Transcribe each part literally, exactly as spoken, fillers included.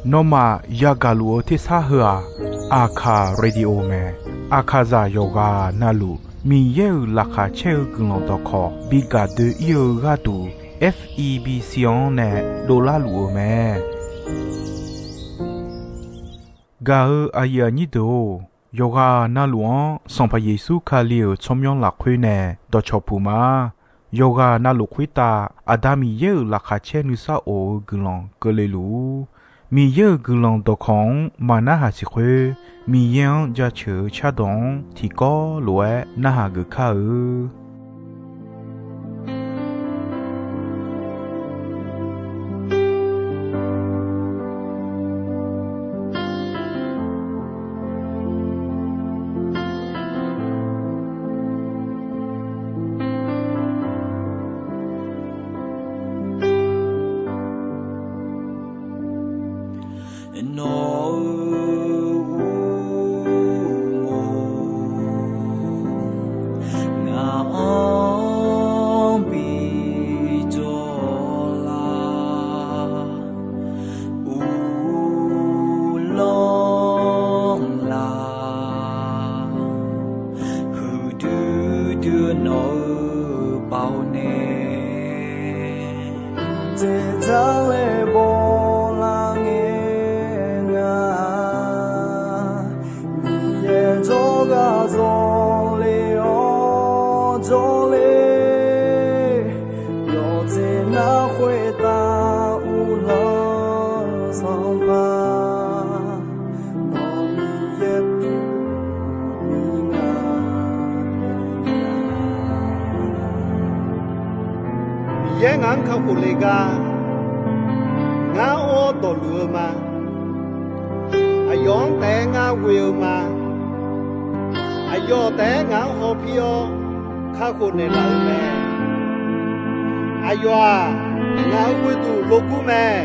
Nawmaf yagaq luf-eu tersar heu-aq, Aqkaq Radio mae. Aqkaqzaq yawqghaq navluf Miqyaer-euq laqkhaq caer-eu guiqlanq dawqkawq bi gaq doe-ir-eu gharduq, F E B C-anr nae dovlar luf-eu mae. Gaq-eu aqyuif aqnyir deuq-or, yawqghaq navluf-anr Sanqpaq Yeqsur Kali-euq tsawrmyanr lafkhoer nae dawqcawq puq ma. Yawqghaq navluf khoertav Aqda Miqyaer-euq laqkhaq caer nuisar of-eu guiqlanq keuvle luf-ur. Miqyaer-euq guiqlanq dawqkawq-anr maqnarhaq siq khoer, Miqyaer-anr jaceuq-eu cardawq-anr tiqkawv lof-aer narhaq geuf kar-eu. Nawq-euq uqmov ngaq-anr bi jawrlar, uvlanr laf, huiqdui dui nawq-euq baoq nae, dzaeqdzaq-aer bawlar ngae nga. Miqyaer jawrgar zawle-awr jawrle, yawqjeq nar khoertav uvlanr-eu Sanqpaq, nawq Miqyaer pyeuf-eu nga. Miqyaer ngaq-anr kakhof le gar, ngar or dawqluf-eu ma. Aqyawf-anr taef-aer ngar ghoe-eu ma. Aqyawf taef-aer ngaq-anr hawpir-awr kakhof naeqlaf-eu mae. Aqyawf-aq, ngaq-euq ghoeduq logur mae.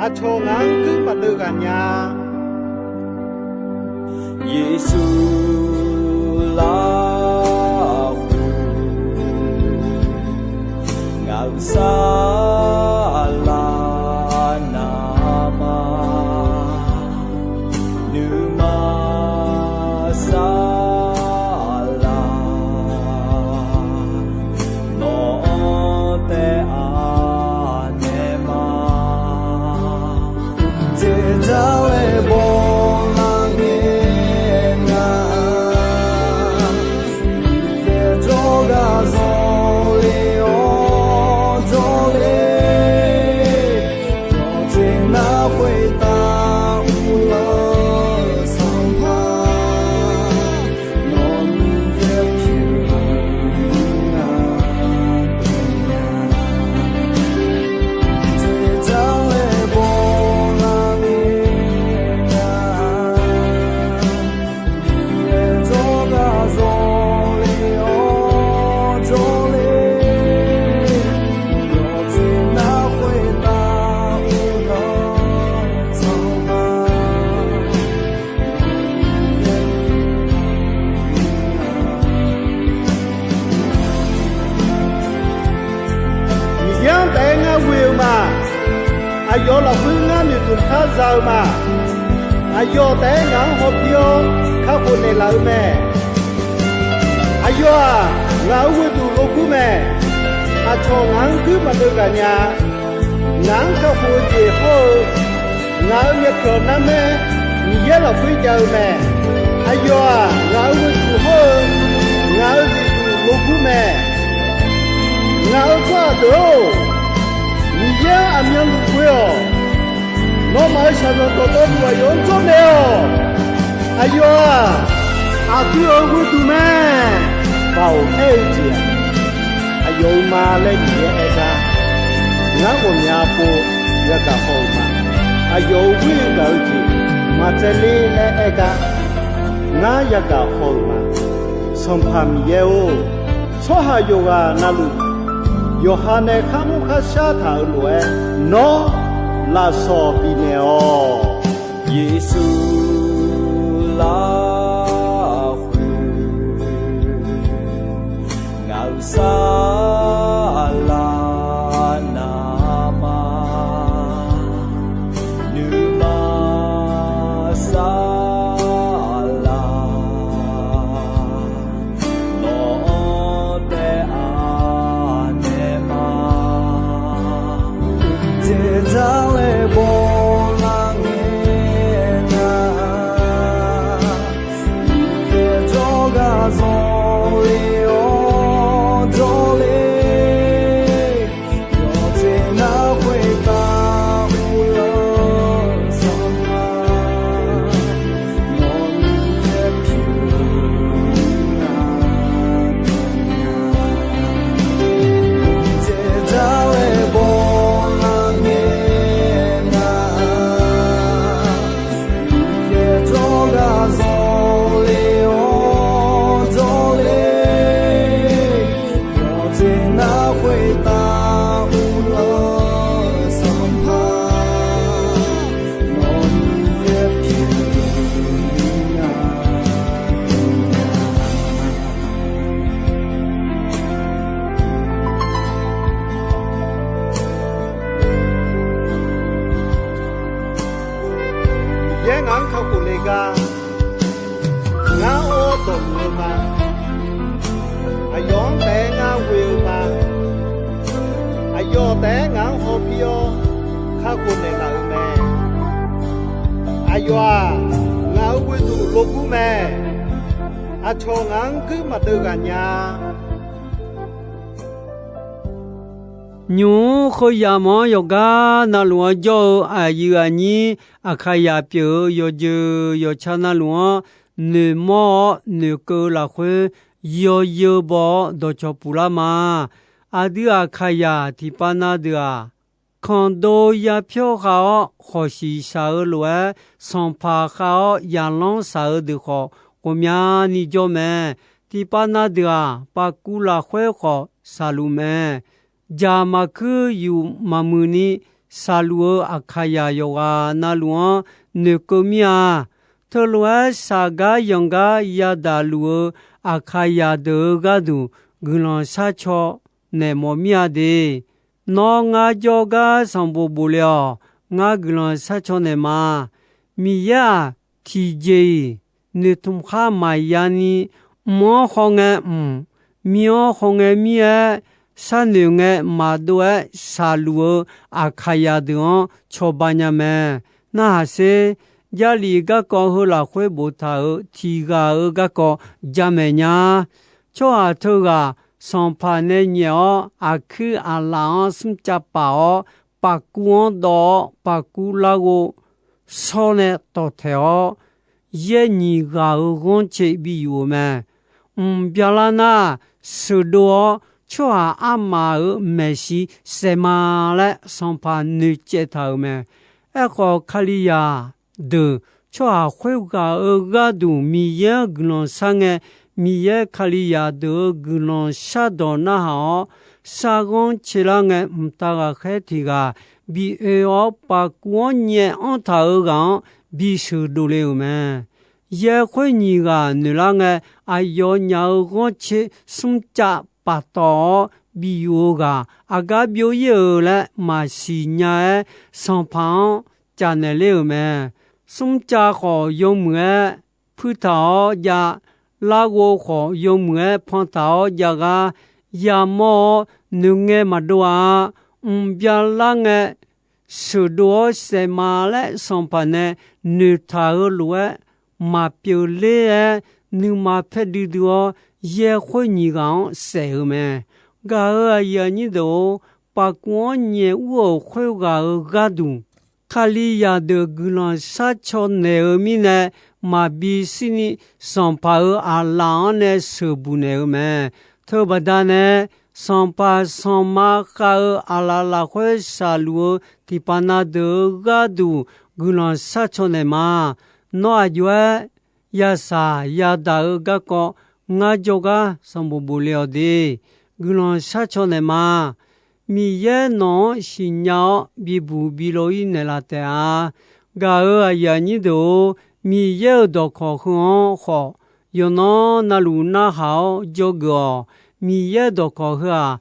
Aqcawq ngaq-anr guir maqdeuv ghaq nya-a. Yeqsur lafkhoer ngaq-euq saflar navma, nuima saflar nawq-anr taef-a naeq ma. Dzaeqdzaq-aer bawlar ngae nga. Miqyaer jawrgar zawle-awr jawrle, yawqjeq nar khoertav uvlanr-eu Sanqpaq, nawq Miqyaer pyeuf-eu nga. Dzaeqdzaq-aer bawlar ngae nga. Miqyaer jawrgar zawle-awr jawrle, yawqjeq nar khoertav uvlanr-eu Sanqpaq, Miqyaer-anr taef-aer ngar ghoe-eu ma. Aqyawf lafkhoer ngar noeqtmq khar za-eu ma. Aqyawf taef-aer ngaq-anr hawpir-awr kakhof naeqlaf-eu mae. Aqyawf-aq, ngaq-euq ghoeduq logur mae. Aqcawq ngaq-anr guir maqdeuv ghaq nya. Ngaq-anr kakhof-eu jeq hawr-eu, ngaq-euq myavpyawq narmaer Miqyaer lafkhoer jav-eu mae. Aqyawf-aq, ngaq-euq ghoeduq hawr-eu, ngaq-euq zifduq logur mae. Ngaq-euq tsawrhaq deuq-or, Miqyaer-anr aqmyanluf ghoe-awq. Nawmaf-euq shaqzanq dawqtawvluf aqyawf-anr jawrnaeq-awq. Aqyawf-aq, aqdui-euq ghoeduq mae. Baoq aer-eu jeq-aq, aqyawf-euq ma laer Miqyaer aer gar, ngar ghawqmya pov yagaq haw-euq ma. Aqyawf-euq ghoer gaq-eu jeq maqtsaevler laer aer gar, ngar yagaq haw-euq ma. Sanqpaq Miqyaer-or, tsawrhaq yawqghaq navluf, yawqha nae kharmr kharshar taq-euq lof-aer, nawr lafsawq bifnaeq-awq. Yeqsur lafkhoer ngaq-euq saflar navma, Gar, ngar or dawqluf-eu ma. Aqyawf-anr taef-aer ngar ghoe-eu ma. Aqyawf taef-aer ngaq-anr hawpir-awr, kakhof naeqlaf-euq mae. Aqyawf-aq, ngaq-euq ghoeduq logur mae. Aqcawq ngaq-anr guir maqdeuv ghaq nya. Nymq-mr khoeryamq-anr yawqgar navluf-anr jawr-eu aqyuif aqnyir, Aqkaqyaq pyeuf-eu yawjeuq yawqca navluf-anr noeqmawr-awr noeqkeuv-eu lafkhoer, yawzeu baw-awr dawqcawq puq lar ma. Aqdui Aqkaqyaq tiqpav na deuq-aq, kandov yapyawr khav-awr khawqshiq shaq-eu lof-aer, sanqpaq khav-awr yaqlanr shaq-eu deuq khawf, ghawqmyani jawr mae. Tiqpav na deuq-aq, paqkuv lafkhoer khawf shaqluf mae. Jaq maqkuir yuf maqmuiq ni shaqluf-eu Aqkaqyaq yawqghaq navluf-anr noeqkeuv mir-a. Teulof-aer shaq gar yanq gar yadaq luf-eu Aqkaqyaq deuq-euq gharduq guiqlanq sharcaw naeq mawf mir-a de. Nawr ngar jawrgar sanqbof bofle-awq. Ngar guiqlanq sharcaw naeq ma. Miqyaer-aq, tiqjeq-iq noeqtmq khar maqya ni, mq-anr khawngae mq, mir-anr khawngae mir-aer, sharnoeq ngae maqdov-aer shaqluf-eu Aqkaqyaq deuq-anr cawba nya mae. Narhaq sher. Jarlif garkawv heu lafkhoer boftaq-euq tiq ghaq-euq garkawv jamaeq nya. Tsawrhaq teughaq sanqpaq nae nyaef-awr, aqkuir aqlaf-anr smrcav paf-awr, paqkuv-anr dawv-awr, paqkuv larghov shawr nae tawqtaeq-awr, yaer nyiq ghaq-euq ghanrcae bi yuf-euq mae. Mq byalar nar, sheuqdov-awr tsawrhaq armaf-euq maeqshi saef ma laer sanqpaq noeqcaev taq-euq mae. Aerkhawf, Kalizaq deuq tsawrhaq khoerghaq-euq gharduq Miqyaer-anr guiqlanq shar ngae, Miqyaer Kalizaq deuq-euq guiqlanq shardawq narhaq-awr, sarghanr caelar ngae, mqtav ghaqkhaer tiq ghaq bi oe-awr, paqkuv-anr nyaef anr taq-euq ghaq-anr bisheuq dovle-euq mae. Yaer khoer nyiq ghaq noeqlar ngae, aqyawfnyaf-euq ghanrcaer smrcav paftawf-awr bi yuf-eu ghaq aqgar byov ir-euq laer maqsiq nya-aer, sanqpaq-anr caf naeq ler-euq mae. Smrcav khawf yawmuiq-aer puirtaq-awr jav, larghov khawf yawmuiq-aer pantaq-awr jav gar yamawr-awr, noeqngae maqdov-a. Mq byalar ngae, sheuqdov-awr saef ma laer sanqpaq nae noeqtaq-eu lof-aer, maqpyeuf ler-aer nuima paer duidui-awr, yaer khoer nyiq ghaq-anr saef-euq mae. Gaq-euq aqyuif aqnyir deuq-or, paqkuv-anr nyaef ur-euq khoerghaq-euq gharduq, Kalizaq deuq guiqlanq sharcaw naeq-eu mirnae, maqbi shirni sanqpaq-euq aqlaf-anr nae sheuqbuq naeq-eu mae. Teubaqda nae, sanqpaq sanqma khav-eu aqlaf lafkhoer shaqluf-eu tiqpav na deuq-euq gharduq guiqlanq sharcaw naeq ma. Nawr aqjox-aer yashaq yadaq-eu garkawv ngar jawrgar sanqbof bofle-awq de. Guiqlanq sharcaw naeq ma. Miqyaer nawq-anr siqnya-awr bibuq bilo ir naeqlaf taef-a. Gaq-euq aqyuif aqnyir deuq-or, Miqyaer-euq dawqkawq heu-anr khawf, yawqnan navluf narhaq-awr dzawgeuf-awq. Miqyaer dawqkawq heu-aq,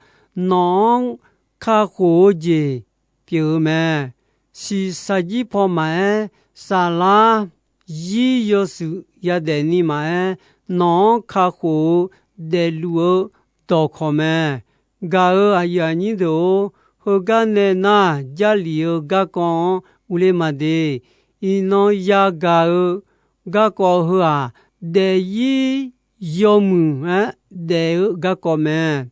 nawq-anr kakhof-eu jeq pyeuf-eu mae. Shiqshaq jir paw maqaer, saflar zir yawshuif yadaef ni maqaer, nawq-anr kakhof-eu daefluf-eu dawqkawq mae. Gaq-euq aqyuif aqnyir deuq-or, heugar nae nar, Jarlif-eu garkawv-anr uvler ma de. Iqnan yagaq-eu garkawv heu-aq, daef-ir yawmuiq-aer daef-eu garkawv mae.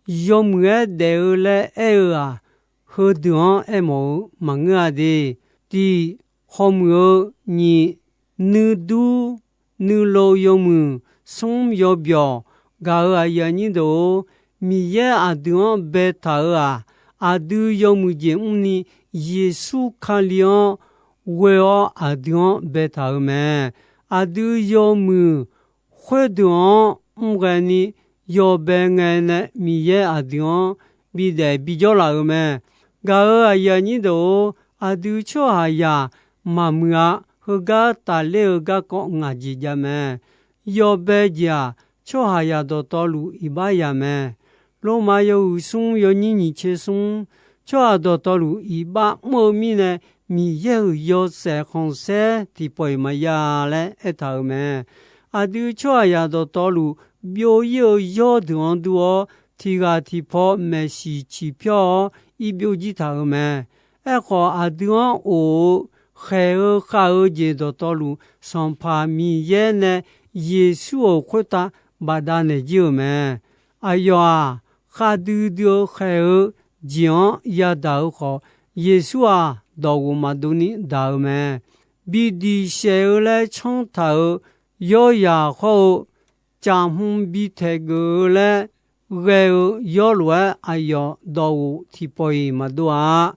Yawmuiq-aer daef-eu laer aer-eu-aq, heudeuq-anr aermawf-eu maqngeur-a de. Tiq, hawmuiq-eu, nyiq, nuidur nuilov yawmuiq, smr, yawbyawq. Gaq-euq aqyuif aqnyir deuq-or, Miqyaer aqdui-anr baetaq-euq-aq, aqdui yawmuiq jeq mrni Yeqsur Kali-anr ghoe-awr aqdui-anr baetaq-euq mae. Aqdui yawmuiq khoerdeuq-anr mrghae ni yawbae ngae nae Miqyaer aqdui-anr bidaef bijawr laf-euq mae. Gaq-euq aqyuif aqnyir deuq-or, aqdui tsawrhaqzaq maqmuiq-a. Heugar tafler-eu garkawv ngaq jeq jav mae. Yawbae jeq-aq, tsawrhaqzaq dawqtawvluf iqbax yaq mae. Lormav yawhuiq smr yawnyir nyiq tser smr, tsawrhaq dawqtawvluf iqbax mr-eu mirnae, Miqyaer-euq yawshaef khanqsaer tiqpawf-iq maqya laer aertaq-euq mae. Aqdui tsawrhaqzaq dawqtawvluf, byov-ir-eu yawr deuq-anr dur-awr, tiq ghaq tiqpaw maeqshi ciqpyawr-awr, ir byovjir taq-euq mae. Aerkhawf, aqdui-anr of-eu khaeq-eu khav-eu jeq dawqtawvluf, Sanqpaq Miqyaer nae Yeqsur-euq khoertav bafdav naeq jir-euq mae. Aqyawf-aq, khavdui dui-eu khaeq-eu jeq-anr yadaq-eu khawf, Yeqsur-aq, dawqghof maqdov ni daq-eu mae. Bi diq saef-eu laer canr taq-euq yawryaq hawr-eu, caqhm bi taeq geuf-eu laer ghae-eu yawrlof-aer, aqyawf dawqghof tiqpawf-iq maqdov-a.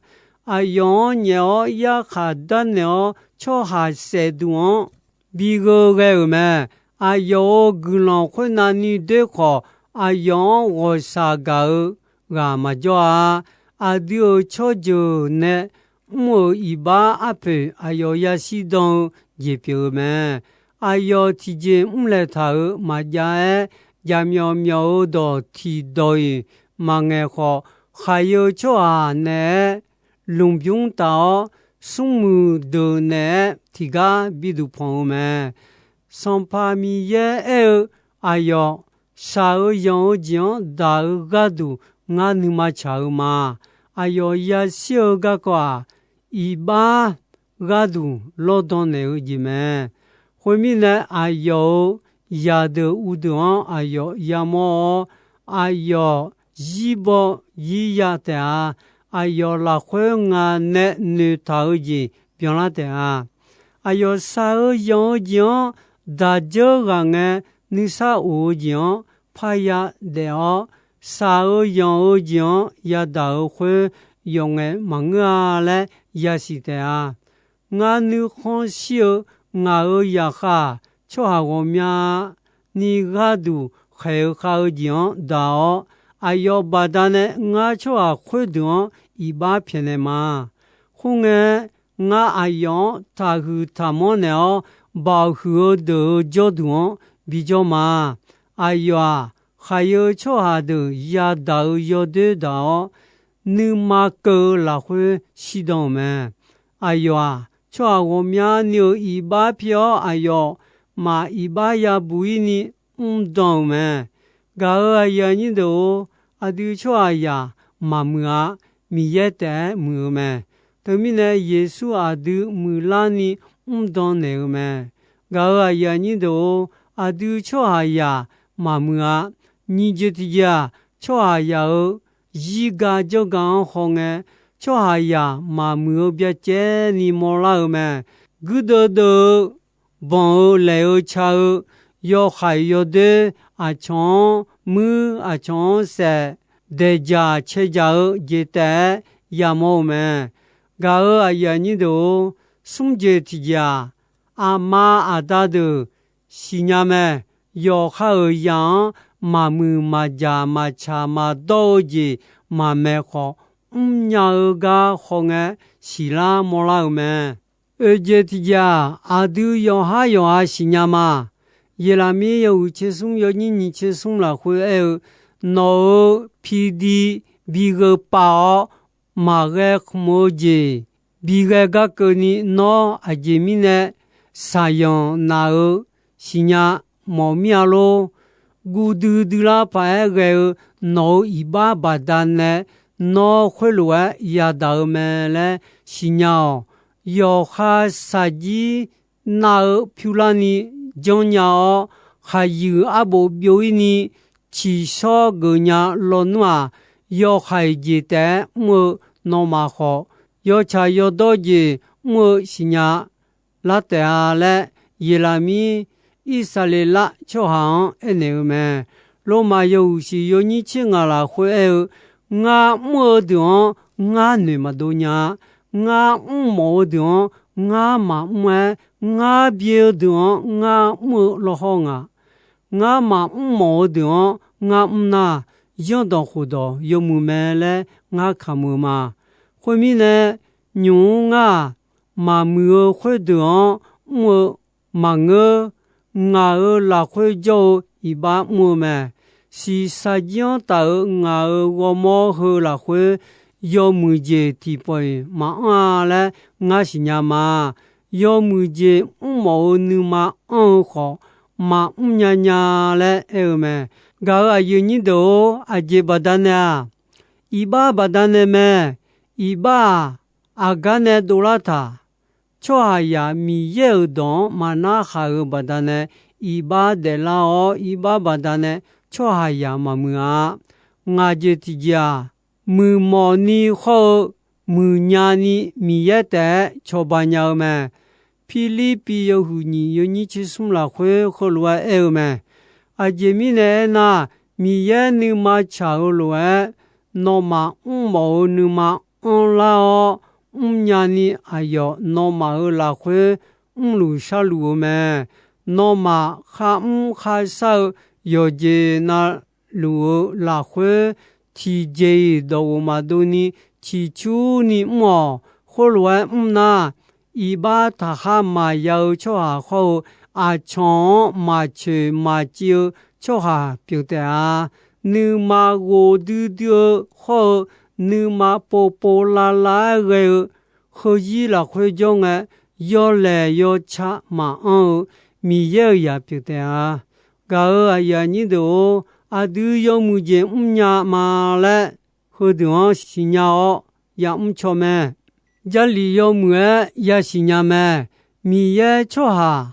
Aqyawf-anr nyaef-awr yarkhaq darnaeq-awr, tsawrhaq saefduq-anr bi gheu ghae-euq mae. Aqyawf-euq guiqlanq khoernav ni doer khawf, aqyawf-anr ghawqshaq gaq-eu ghaq maqjawr-a. Aqdui-euq tsawrjeuq nae mr-euq iqbax arpoeq, aqyawf yashir dan-eu jeq pyeuf-eu mae. Aqyawf tiqjeq mrlaeq taq-euq maqjav-aer, jaqmyawf myawf-eu dawq tiqdawq-iq maqngaeq khawf, khaqyeu tsawrhaq naeq-aer lmqbymr taf-awr, smrmuiq deuq naeq-aer tiqgar biduq panq-eu mae. Sanqpaq Miqyaer aer-eu, Aqyawf shaq-eu yanq-eu jeq-anr daq-eu gharduq ngar nuima tsaq-eu ma. Aqyawf yashir-eu garkawv-aq, iqbax gharduq lawrdan naeq-eu jeq mae. Khoermirnae, aqyawf-euq zaqdeuq uvdeuq-anr aqyawf yamawr-awr, aqyawf zirbaw zirya taef-a. Aqyawf lafkhoer nga nae noeqtaq-eu jeq byanlar taef-a. Aqyawf shaq-eu yanq-eu jeq-anr daq dzeur ghaq ngae, nuisar of-eu jeq-anr parya daef-awr, shaq-eu yanq-eu jeq-anr yadaq-eu khoer yawf ngae maqngeur-a laer yasiq taef-a. Ngar nuikhanr shir-eu ngaq-euq zaqkhav-aq, tsawrhaq ghawqmyani gharduq khaeq-eu khav-eu jeq-anr daq-awr, aqyawf baqdanae ngar tsawrhaq khoerdeuq-anr iqbax pyaeqnaeq ma. Khoerngae, ngar aqyawf-anr taqhuiq taqmanr naeq-awr, baoq huiq-eu deuq-euq jawrduq-anr bijawr ma. Aqyawf-aq, khaqyeu tsawrhaq deuq yadaq-eu yawdoer daq-awr, nuima keuv-eu lafkhoer shirdan-euq mae. Aqyawf-aq, tsawrhaq ghawqmyani-euq iqbax pi-awr, aqyawfmaf iqbax yabuq-ir ni mrdan-euq mae. Gaq-euq aqyuif aqnyir deuq-or, aqdui tsawrhaqzaq maqmuiq-a. Miqyaer taef-aer muiq-eu mae. Teumirnae, Yeqsur aqdui muiqlarni mrdan naeq-eu mae. Gaq-euq aqyuif aqnyir deuq-or, aqdui tsawrhaqzaq maqmuiq-a. Nyiq jeq tiqjeq-aq, tsawrhaqzaq-euq zirga janrga-anr hawngae, tsawrhaqzaq maqmuiq-eu byacaevni mawrlar-eu mae. Guirdeuv deuv-eu, banq-eu laeq-eu ca-eu, yawhaiq yawdoer, aqcawq-anr muir, aqcawq-anr saef, daeqdzaq caedzaq-eu jeq taef-aer yamawr-eu mae. Gaq-euq aqyuif aqnyir deuq-or, smr jeq tiqjeq-aq, aqma aqda deuq siqnya mae. Yawqha-euq zaq-anr maqmuiq maqjaq maqtsaq maqdawr-eu jeq maqmaeq khawf, mrnya-eu gar hawngae siqlar mawrlar-eu mae. Oeq jeq tiqjeq-aq, aqdui yawqhar yawqha siqnya ma. Yeqlaqmir yawhuiq tser smr yawnyir nyiq tser smr lafkhoer aer-eu, Nawq-euq pidi bi gheu pav-awr, maqghae khmq-eu jeq bi ghae gar keuvni, nawr aqjeq mirnae shaqyanq naf-eu siqnya mawf mir-a lor. Guv duidui lar paq-aer ghae-eu nawq-euq iqbax baqdanae, nawr khoerlof-aer yadaq-eu mae laer siqnya-awq. Yawqha shaqjir nav-eu pyurlarni janrnya-awr, khaqyuif arbof byov-ir ni tsiqshawr geufnya lawnmr-aq, yawhaiq jeq taef-aer mr-eu nawmaf khawf, yawtsaq yawdawr jeq mr-eu siqnya lar taef-a laer, Yeqlaqmir Irsaqleqlav tsawrhaq-anr aernaeq-eu mae. Lormav yawhuiq shiq yawnyir tser ngaq lafkhoer aer-eu, Ngar mr-eu deuq-anr ngar noeq maqdov nya-a. Ngar mrmawf-eu deuq-anr ngar maqmr-aer, ngar bye-eu deuq-anr ngar mr-eu lawrhawr ngaq. Ngar maqmr mawf-eu deuq-anr ngar mr nar, zanrdawq khofdawq yawmuiq mae laer ngar kamq-eu ma. Khoermirnae, nymq-mr ngar-aq, maqmuiq-eu khoerdeuq-anr mr-eu maqngeur. Ngaq-euq lafkhoer jawr-eu iqbax mr-eu mae. Shiqshaq jir-anr taf-euq ngaq-euq ghawrmawr heu lafkhoer, yawmuiq jeq tiqpawf-iq maqanr-a laer ngar siqnya ma. Yawmuiq jeq mrmawf-eu nuima anr-eu khawf, maqmr nya nya laer aer-eu mae. Gaq-euq aqyuif aqnyir deuq-or, aqjeq baqdanae-aq, iqbax baqdanae mae. Iqbax-aq, aqgar nae dovlar taq. Tsawrhaqzaq Miqyaer-euq dawq-anr maqnar khaq-euq baqdanae, iqbax daeflar-awr, iqbax baqdanae tsawrhaqzaq maqmuiq-a. Ngaq jeq tiqjeq-aq, muiqmawf ni hawr-eu muiqnya ni Miqyaer taef-aer cawba nya-eu mae. Pirlirpiv yawhuiq nyiq yawnyir tser smr lafkhoer heulof-aer aer-eu mae. Aqjeq mirnae aernar, Miqyaer nuima tsaq-eu lof-aer, nawmaf mrmawf-eu nuima anrlar-awr, mrnya ni aqyawf nawmaf-euq lafkhoer mrluf sharluf-eu mae. Nawmaf kharmr kharshar-eu yawqjeq na luf-eu lafkhoer, tiqjeq-iq dawqghof maqdov ni ciqcurni mr-awq. Khoerlof-aer mr nar, iqbax taqkhar maqya-eu tsawrhaq hawr-eu, aqcawq-anr maqcoeq maqciv-eu tsawrhaq pyeuf taef-a. Nuima ghof duidui-eu hawr-eu, nuima povpov lavlav-aer ghae-eu, heuzir lafkhoer jawr ngae, yawlaeq yawca maqanr-eu Miqyaer-euq zaq pyeuf taef-a. Gaq-euq aqyuif aqnyir deuq-or, aqdui yawmuiq jeq mrnya ma laer, heudeuq-anr siqnya-awr yamr caw mae. Jarlif yawmuiq-aer yasiq nya mae. Miqyaer tsawrhaq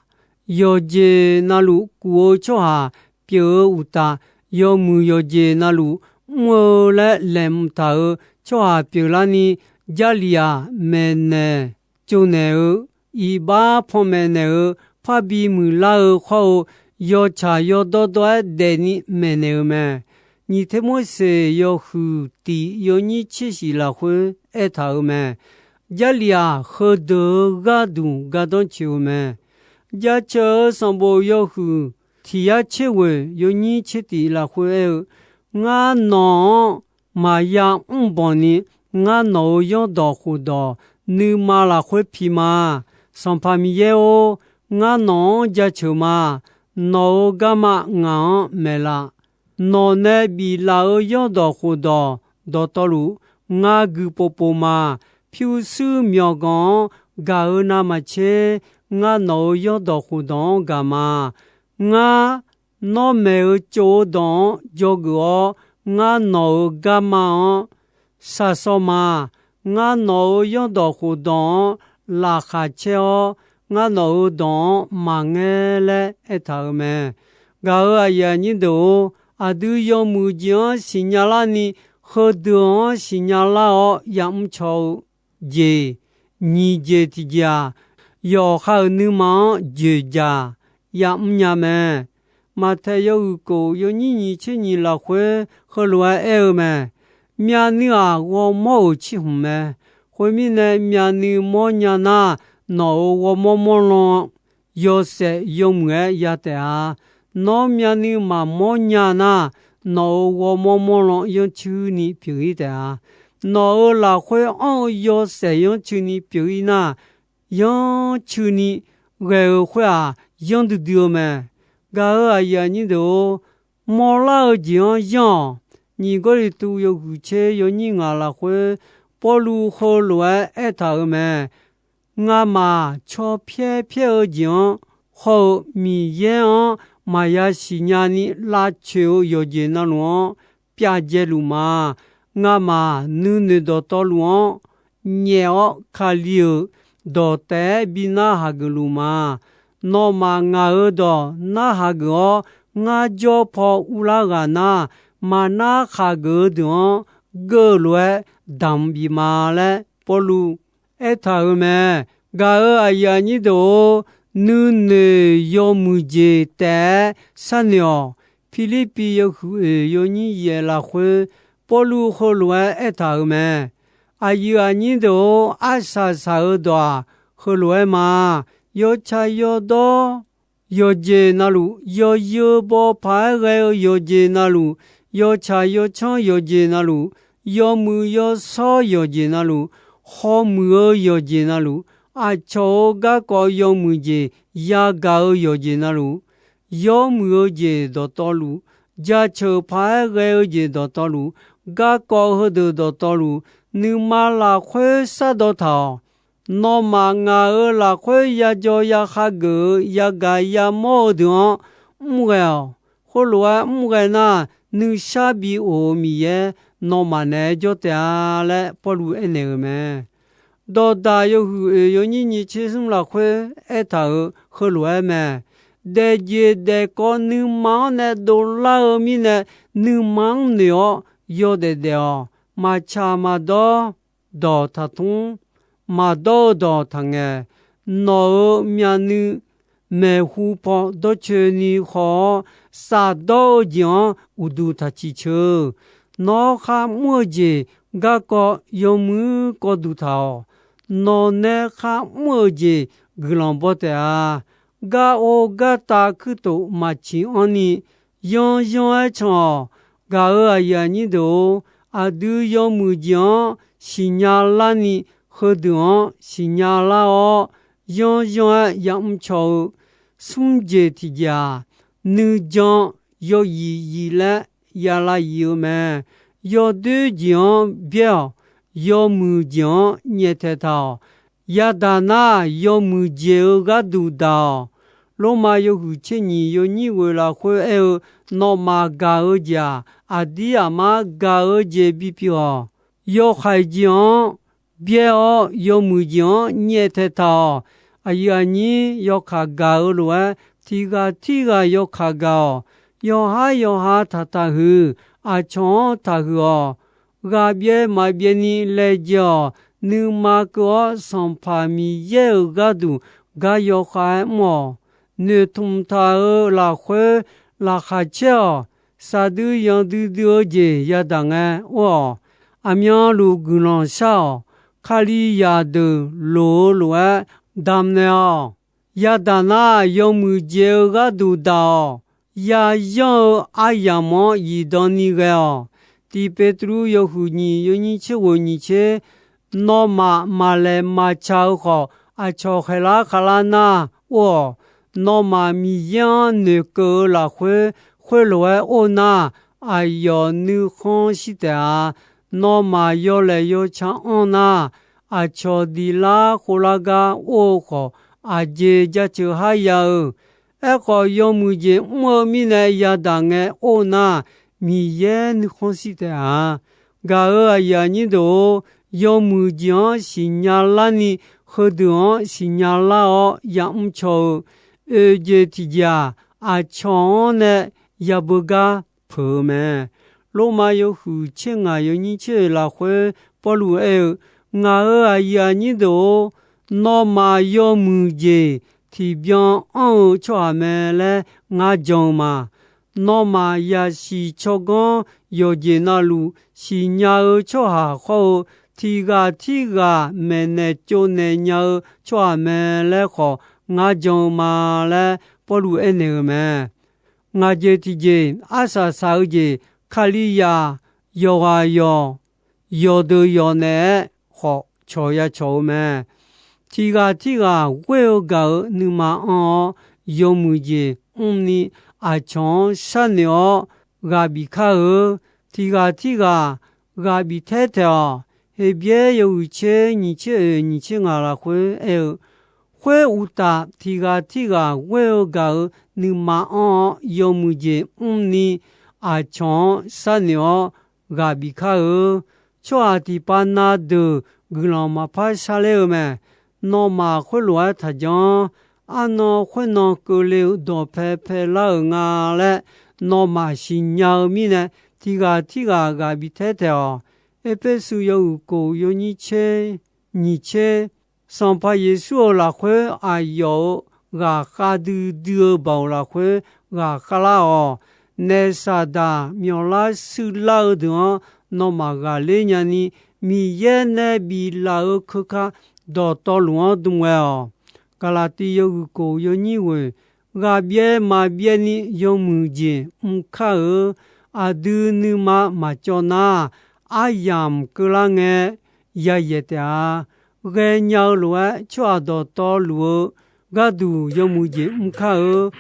yawqjeq na luf kuf-eu tsawrhaq pyeuf-eu uqtaf, yawmuiq yawqjeq na luf mr-eu laer laeqhmq taq-euq tsawrhaq pyeuflarni, Jarlif-aq maeqnaeq tsovnaeq-eu, iqbax panmaeq naeq-eu, parbi muiqlar-eu hawr-eu, yawtsaq yawdawr dawr-aer daefni maeqnaeq-eu mae. Nyiq Termorseq yawhuiq tiq yawnyir tser shiq lafkhoer aertaq-euq mae. Jarlif-aq, heudeuq-eu gharduq gardanr coeq-eu mae. Jaceuq-eu sanqbof yawhuiq tiq yar tser ghoeq yawnyir tser tiq lafkhoer aer-eu, Ngar nawq-anr maqya mrbanq ni, ngar nawq-euq zanrdawq khofdawq nuima lafkhoer pi ma. Sanqpaq Miqyaer-or, ngar nawq-anr jaceuq ma. Nawq-euq garma ngaq-anr maeqlaf. Nawq nae biflaf-euq zanrdawq khofdawq dawqtawvluf, ngar gui povpov ma. Pyurshuir myawqganq-anr gaq-eu navmaqtser, ngar nawq-euq zanrdawq khofdawq-anr gaq ma. Ngar nawr maeq-eu tsov-eu dawq-anr dzawgeuf-awr, ngar nawq-euq garma-anr sharshawr ma. Ngar nawq-euq zanrdawq khofdawq-anr laqkhaq caer-awr, ngar nawq-euq dawq-anr maqngaer laer aertaq-euq mae. Gaq-euq aqyuif aqnyir deuq-or, aqdui yawmuiq jeq-anr siqnya larni, heudeuq-anr siqnya lar-awr yamr caw-eu jeq, nyiq jeq tiqjeq-aq, yawqha-euq nuima-anr joeqjaq yamr nya mae. Maqtaeq yawhuiq kof yawnyir nyiq tser nyiq lafkhoer heulof-aer aer-eu mae. Myavnuiv-aq, ghawrmawr-euq cirhmq mae. Khoermirnae, myavnuiv mawrnya nar, nawq-euq ghawrmawr mawrlan yawshaef yawmuiq-aer ya taef-a. Nawr myavnuiv maqmawr nya nar, nawq-euq ghawrmawr mawrlan yanrcuini pyeuf-ir taef-a. Nawq-euq lafkhoer anr-eu yawshaef yanrcuini pyeuf-ir nar, yanrcuini ghae-eu khoer-aq, yanr duidui-eu mae. Gaq-euq aqyuif aqnyir deuq-or, mawrlar-eu jeq-anr yanr-awq. Nyiq Gawrliqtu yawhuiq tser yawnyir ngaq lafkhoer, Pawrluv heulof-aer aertaq-euq mae. Ngamaf caw pyaer pyaer-eu jeq-anr hawr-eu, Miqyaer-anr maqya siqnya ni lavcoeq-eu yawqjeq navluf-anr pyavdzae luf ma. Ngamaf nuinoeq dawqtawvluf-anr nyaef-awr, Kali-euq dawq taef-aer bi narhaq geuf luf ma. Nawmaf ngaq-euq dawq narhaq geuf-awr, ngar jawr paw urlar ghaq nar, maqnar khaq geuf-eu deuq-anr geuv lof-aer damq bif ma laer Pawrluv aertaq-euq mae. Gaq-euq aqyuif aqnyir deuq-or, nuinoeq yawmuiq jeq taef-aer sharnoeq-awq. Pirlirpiv yawhuiq oeq yawnyir yaef lafkhoer, Pawrluv heulof-aer aertaq-euq mae. Aqyuif aqnyir deuq-or, arsaq saq-eu dawq-aq, heulof-aer ma. Yawtsaq yawdawr yawqjeq navluf, yawzeu baw paq-aer ghae-eu yawqjeq navluf, yawtsaq yawtsanr yawqjeq navluf, yawmuiq yawshawr yawqjeq navluf, hawmuiq-eu yawqjeq navluf, aqcawq-euq garkawv yawmuiq jeq yagaq-eu yawqjeq navluf, yawmuiq-eu jeq dawqtawvluf, jaceuq paq-aer ghae-eu jeq dawqtawvluf, garkawv heudeuq dawqtawvluf, nuima lafkhoer shardawv taq-awq. Nawmaf ngaq-euq lafkhoer yajaw yakhav geuf-eu yagaq yamawr-eu deuq-anr mrghae-awq. Khoerlof-aer mrghae nar, nuishar bi of-eu Miqyaer nawmaf naeq-aer jawr taef-a laer Pawrluv aernaeq-euq mae. Dawqdaq yawhuiq oeq yawnyir nyiq tser smr lafkhoer aertaq-euq heulof-aer mae. Daefjeq daefkawv nuima-anr nae dovlar-eu mirnae, nuima-anr noeq-awr yawdaef daef-awq. Maqtsaq maqdawr dawq taqtmr, maqdawr-eu dawq taqngaeq. Nawq-euq myavnuiv maeqhu paw dawrcoeni haw-awr, shafdawr-eu jeq-anr uqduq taq ciqceuq. Nawr kharmr-eu jeq garkawv yawmuiq kawv duq taq-awq. Nawq nae kharmr-eu jeq guiqlanq baw taef-a. Gar or gartav kuirtof maqciq anrni, yanyan-aer can-awq. Gaq-euq aqyuif aqnyir deuq-or, aqdui yawmuiq jeq-anr siqnya larni, heudeuq-anr siqnya lar-awr, yanyan-aer yamr caw-eu. Smr jeq tiqjeq-aq, nuijan yawyif yif laer yalav yif-eu mae. Yawdoer jeq-anr byaer-awq. Yawmuiq jeq-anr nyaeftaeq taq-awq. Yadaq nar, yawmuiq jeq-eu gharduq daq-awq. Lormav yawhuiq tser nyiq yawnyir ghoeq lafkhoer aer-eu, nawmaf gaq-eu jeq-aq, aqdir aqmar gaq-eu jeq bipyeuf-awq. Yawhaiq jeq-anr byaer-awr, yawmuiq jeq-anr nyaeftaeq taq-awq. Aqyuif aqnyir yawkaq gaq-eu lof-aer, tiq ghaq tirghaq yawkaq gaq-awq. Yawqhar yawqha taqtaq huiq, aqcawq-anr taqhuiq-awq. Ghaq byaev maqbyaev ni laejae-awq. Nuima keuv-awr, Sanqpaq Miqyaer-euq gharduq gar yawkhav-aer mr-awq. Noeqtmq taq-euq lafkhoer laqkhaq caer-awq. Saqdui yanqdui dui-eu jeq yadaq ngae or-awq. Aqmyanluf guiqlanq shar-awq. Kalizaq deuq loq-eu lof-aer damnaeq-awq. Yadaq nar, yawmuiq jeq-eu gharduq daq-awq. Yayanr-eu aryamq-anr zifdan ni ghae-awq. Tiq Peqtruv yawhuiq nyiq yawnyir tser ghoeq nyiq tser, nawmaf maqlaeq maqtsaq-eu khawf, aqcawq khaeqlar khavlar nar or-awq. Nawmaf Miqyaer-anr noeqkeuv-eu lafkhoer khoerlof-aer or nar, aqyawf nuikhanr shir taef-a. Nawmaf yawlaeq yawca anr nar, aqcawq diq lar khov lar gar or-eu khawf, aqjeq jaceuq har ya-eu. Aerkhawf, yawmuiq jeq mr-eu mirnae yadaq ngae or nar, Miqyaer nuikhanr shir taef-a. Gaq-euq aqyuif aqnyir deuq-or, yawmuiq jeq-anr siqnya larni, heudeuq-anr siqnya lar-awr yamr caw-eu. Oeq jeq tiqjeq-aq, aqcawq-anr nae yabeu gar peuq-eu mae. Lormav yawhuiq tser ngaq yawnyir tser oeq lafkhoer Pawrluv aer-eu, ngaq-euq aqyuif aqnyir deuq-or, nawmaf yawmuiq jeq tiqbyan anr-eu tsawrhaq mae laer ngar jan-eu ma. Nawmaf yasiq tsawrganr yawqjeq navluf siqnya-eu tsawrhaq khawr-eu, tiq ghaq tirghaq maeqnaeq tsovnaeq nya-eu tsawrhaq mae laer khawf ngar jan-eu ma laer Pawrluv aernaeq-eu mae. Ngaq jeq tiqjeq arsaq saq-eu jeq, Kalizaq yawqghaq yawq, yawqdeuq yawq naeq-aer khawf cawq ya cawq-eu mae. Tiq ghaq tirghaq ghoer-eu gaq-euq nuima anr-awr, yawmuiq jeq mrni aqcawq-anr sharnoeq-awr ghaq bif kar-eu. Tiq ghaq tirghaq ghaq bif taer taeq-awq. Heqbyaer yawhuiq tser nyiq tser oeq nyiq tser ngaq lafkhoer aer-eu, khoer uqtaf, tiq ghaq tirghaq ghoer-eu gaq-euq nuima anr-awr, yawmuiq jeq mrni aqcawq-anr sharnoeq-awr ghaq bif kar-eu. Tsawrhaq tiqpav na deuq guiqlanq maqpar sharler-eu mae. Nawmaf khoerlof-aer taqjanr. Arnan khoernan keuvle-eu dawqpae paelar-euq nga laer nawmaf siqnya-eu mirnae, tiq ghaq tirghaq ghaq bif taer taeq-awq. Erpersu yawhuiq kof yawnyir tser nyiq tser, Sanqpaq Yeqsur-euq lafkhoer aqyawf-euq ghaqkhav duidui-eu baoq lafkhoer ghaqkhav lar-awq. Naef saqdaq myawqlar shuirlar-eu deuq-anr nawmaf ghaqler nyani, Miqyaer nae biflaf-euq keuka dawqtawvluf-anr dm ghae-awq. Gaqlaqtiv yawhuiq kof yawnyir ghoeq, ghaqbyaev maqbyaev ni yawmuiq jeq mr kar-eu. Aqdui nuima maqcawv nar, aryamq keuvlar ngae yayaeq taef-a. Ghaenya-eu lof-aer tsawrhaq dawqtawvluf-eu gharduq yawmuiq jeq mr kar-eu.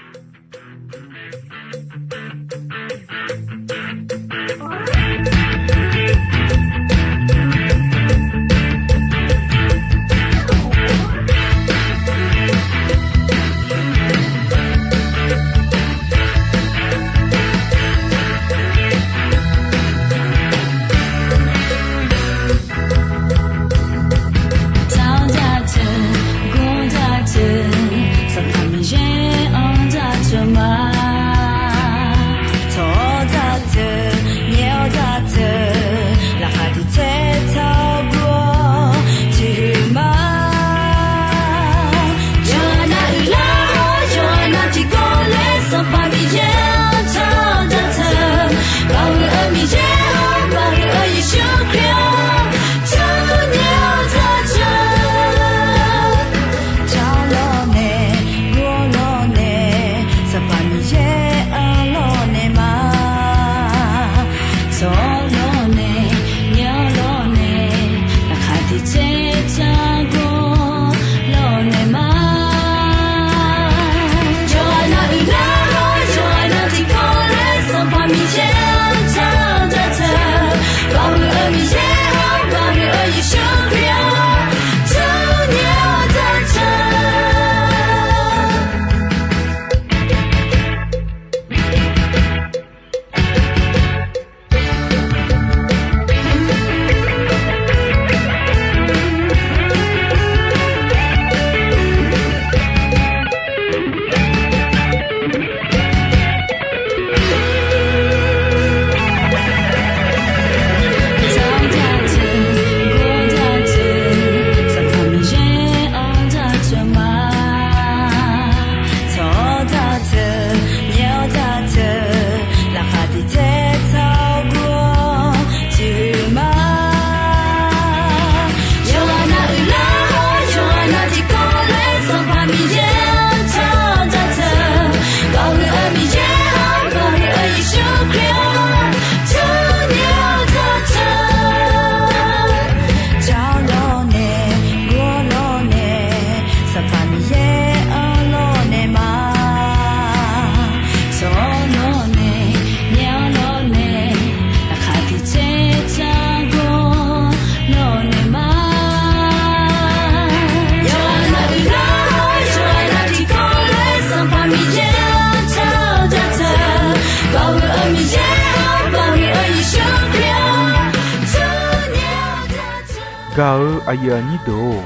Gaq-eu aqyuif aqnyir deuq-or,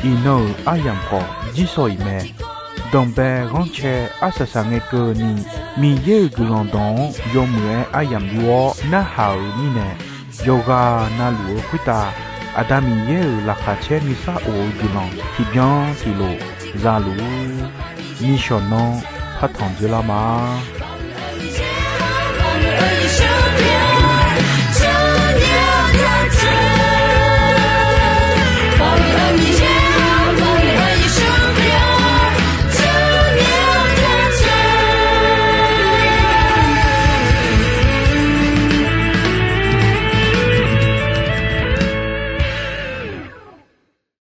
iqnan-euq aryamq khawf jirsawq iq mae. Danqbae ghanrcae arsaq saq ngae keuvni, Miqyaer-euq guiqlanq dawq-anr yawmuiq-aer aryamq yur-awr narhaq-euq mirnae, yawqghaq navluf-eu khoertav Aqda Miqyaer-euq laqkhaq caer nuisar of-eu guiqlanq tiqbyan tiqlof za luf-ur. Nishawq nanr partanq dzoerlar ma.